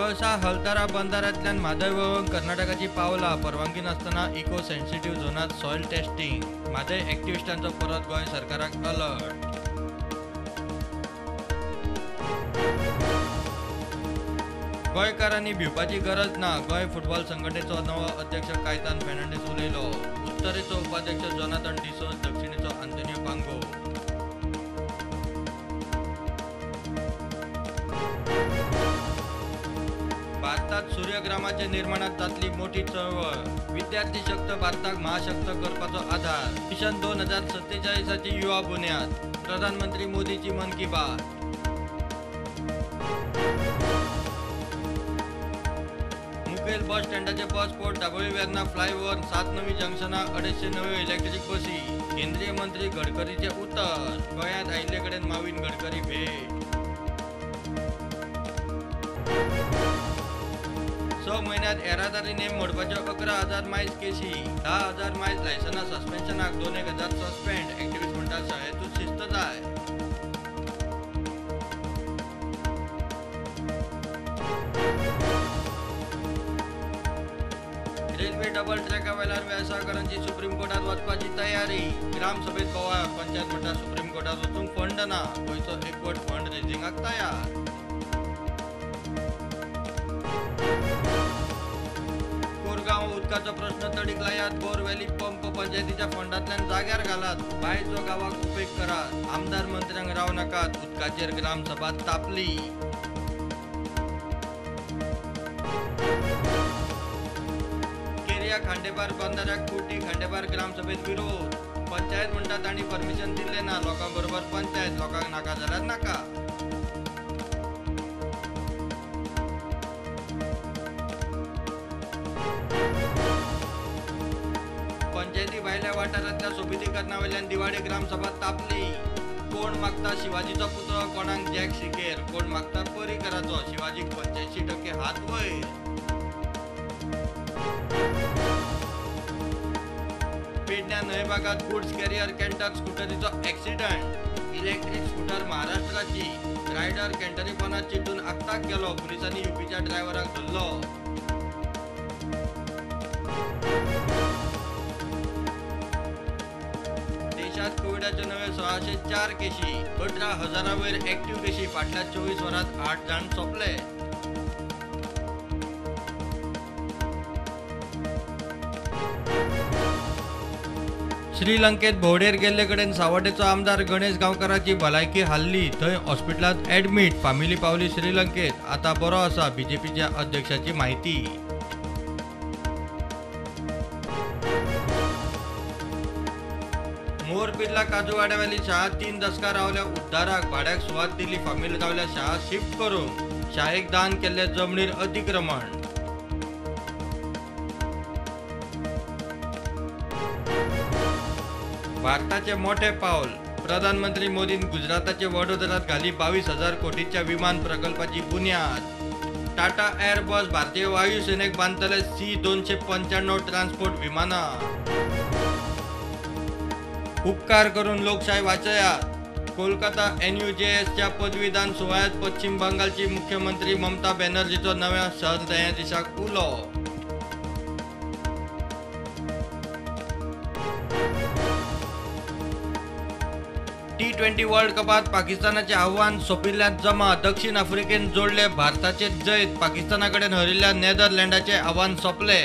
कळसा हलतारा बंदारांतल्यान म्हादय व्हांवोवंक कर्नाटकाची पावला, परवानगी नासतना इको सेन्सिटिव्ह झोनात सॉयल टेस्टिंग. म्हादय एक्टिविस्टांचो परत गोंय सरकाराक अलर्ट. गोंयकारांनी भिवपाची गरज ना, गोंय फुटबॉल संघटनेचो नवो अध्यक्ष कायतान फेर्नांडीस उलयलो. उत्तरेचो उपाध्यक्ष जोनाथन डिसोझ, दक्षिणेचो आंतोनियो पांगो. भारतात सूर्यग्रामाच्या निर्माणात जातली मोठी चळवळ, विद्यार्थी शक्त भारताक महाशक्त करपाचो आधार. मिशन 2047ची युवा बुन्याद, प्रधानमंत्री मोदीची मन की बात. मुखेल बस स्टँडाचे bus port Dabolim Verna flyover, 7 नवी जंक्शनां, 250 नव्यो इलेक्ट्रीक बसी. केंद्रीय मंत्री गडकरीचे उतर, गोंयांत आयिल्ले कडेन माविन गडकरी भेट. 6 म्हयन्यांत येरादारी नेम मोडपाच्यो 11,000 मायज केशी, 10,000 मायज लायसनां सस्पेन्शनाक, 2,000 सस्पेंड. एक्टिविस्ट म्हणटा शाळेंतूच शिस्त जाय. रेल्वे डबल ट्रॅका वेल्यान वेवसायकारांची सुप्रीम कोर्टात वचपाची तयारी. ग्रामसभेत बोवाळ, पंचायत म्हणटा सुप्रीम कोर्टात वचूंक फंड ना, गोंयचो एकवट फंड रेजिंगाक तयार. कोरगांव उदकाचो प्रश्न तडीक लायात, बोरवेली पंप पंचायतीच्या फंडांतल्यान जाग्यार घालात, बांयचो गांवाक उपेग करात, आमदार मंत्र्यांक राव नाकात. उदकाचेर ग्रामसभा तापली. केरिया खांडेपार बंदाऱ्याक कुटी खांडेपार ग्रामसभेत विरोध. पंचायत म्हणटा तांणी परमिशन दिल्लें ना, लोकां बरोबर पंचायत, लोकांक नाका जाल्यार नाका. पंचायती भायल्या वाठारांतल्या सोबितीकरणा वयल्यान दिवाडे ग्रामसभा तापली. कोण मागता शिवाजीचो पुतळो, कोणाक जॅक सिकेर, कोण मागता पर्रीकराचो, शिवाजीक 85% हात वयर. पेडण्या न्हंयबागात गुड्स कॅरियर कॅन्टर स्कुटरीचो ऍक्सिडंट. इलेक्ट्रीक स्कुटर महाराष्ट्राची, रायडर कॅन्टरीपणात चिड्डून आक्ताक गेलो, पुलिसांनी युपीच्या ड्रायव्हराक धरलो. देशात कोविडाच्यो नव्यो 1604 केशी, 18,000 वयर ऍक्टिव्ह केशी. फाटल्या 24 वरांत 8 जाण सोंपले. श्रीलंकेत भोंवडेर गेल्ले कडेन सावड्डेचो आमदार गणेश गांवकाराची भलायकी हाल्ली, थंय हॉस्पिटलांत ऍडमीट. फामिली पावली श्रीलंकेत, आतां बरो आसा, बीजेपीच्या अध्यक्षाची माहिती. मोरपिर्ला काजूवाड्यावेली शाळा 3 दसकां रावल्या उद्धाराक, भाड्याक सुवात दिली, फामील गावल्या शाळा शिफ्ट करूंक, शाळेक दान केल्ले जमनीर अतिक्रमण. भारताचे मोठे पावल, प्रधानमंत्री मोदीन गुजराताचे वडोदरात घाली 22,000 कोटीच्या विमान प्रकल्पाची बुन्याद. टाटा एअरबस भारतीय वायुसेनेक बांदतले C-295 transport विमानां. उपकार करून लोकशाय वाचयात. कोलकाता NUJSच्या पदवीदान सुवाळ्यात पश्चिम बंगालची मुख्यमंत्री ममता बॅनर्जीचो नव्या सरन्यायाधीशाक उलो. T20 world कपात पाकिस्तानाचे आव्हान सोंपिल्ल्यान जमा, दक्षिण आफ्रिकेन जोडले भारताचे जैत, पाकिस्ताना कडेन हरिल्ल्या नेदरलँडाचे आव्हान सोंपले.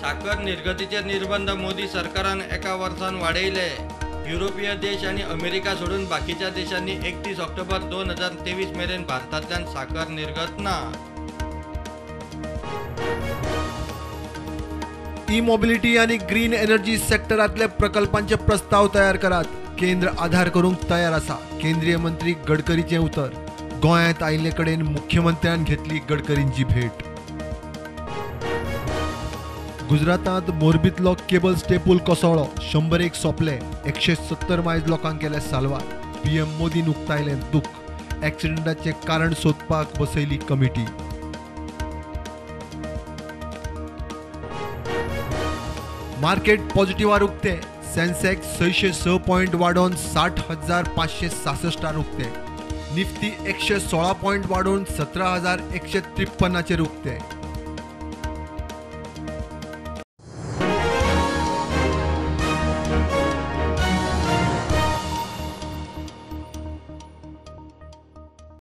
साखर निर्गतीचेर निर्बंध मोदी सरकारान एका वर्सान वाडयले. युरोपीय देश आनी अमेरिका सोडून बाकीच्या देशांनी 31 ऑक्टोबर 2023 मेरेन भारतांतल्यान साखर निर्गत ना. ई मोबिलिटी आनी ग्रीन एनर्जी सेक्टरांतले प्रकल्पांचे प्रस्ताव तयार करात, केंद्र आधार करूंक तयार आसा, केंद्रीय मंत्री गडकरीचें उतर. गोंयांत आयिल्ले कडेन मुख्यमंत्र्यान घेतली गडकरींची भेट. गुजरातांत मोरबींतलो केबल स्टे पूल कोसळ्ळो, 101 सोंपले, 170 मायज लोकांक केले साल्वार. पीएम मोदीन उक्तायलें दुख्ख, ऍक्सिडंटाचें कारण सोदपाक बसयली कमिटी. मार्केट पॉझिटिव्हार उक्ते, सेन्सेक्स 606 पॉयंट वाडोवन 60,566 उक्ते. निफ्टी 116 पॉयंट वाडोवन 17,153 उक्ते.